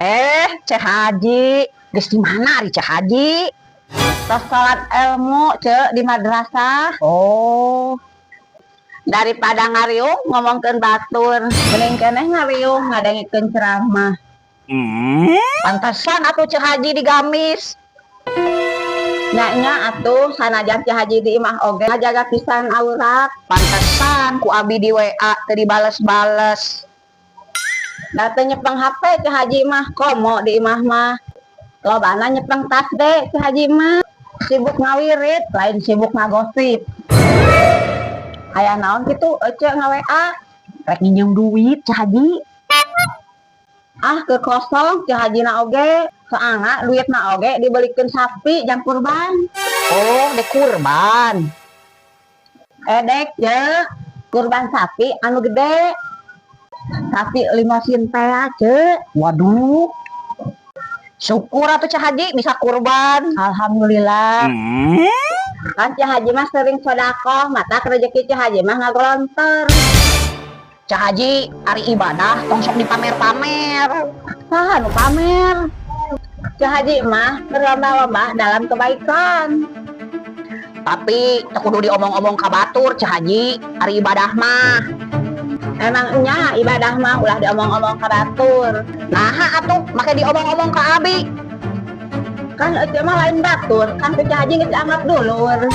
Eh, Ceu Haji, geus di mana ari Ceu Haji? Tos sholat ilmu, Ceu, di madrasah. Oh, Daripada ngariung ngomongkeun batur, mending keneh ngariung ngadengikeun ceramah. Pantesan atuh Ceu Haji digamis. Nya nya atuh, sanajan Ceu Haji di imah oge ngajaga pisan aurat. Pantesan ku abi di WA teu dibales-bales. Da teu nyepeng HP Ceu Haji mah, komo di imah mah. Lobana nyepeng tasbeh Ceu Haji mah. Sibuk ngawirid, lain sibuk ngagosip. Aya naon kitu ece nga-WA? Rek nginjem duit, Ceu Haji. Ah, ke kosong Ceu Haji na oge. Soalna duit na oge dibelikeun sapi jang kurban. Oh, dek kurban. Edek, Ceu, kurban sapi anu gede. Sapi limosin teh, Ceu. Waduh. Syukur atuh Ceu Haji bisa kurban. Alhamdulillah. Kan Ceu Haji mah sering sodakoh, matak rezeki Ceu Haji mah ngagelontor. Ceu Haji, ari ibadah tong sok dipamer-pamer. Saha nu pamer? Ceu Haji mah berlomba-lomba dalam kebaikan. Tapi teu kudu diomong-omong ka batur, Ceu Haji, ari ibadah mah. Emang nya ibadah mah ulah diomong-omong ka batur. Nah, atuh make diomong-omong ka abi. Kan ece mah lain batur, kan Ceu Haji geus dianggap dulur.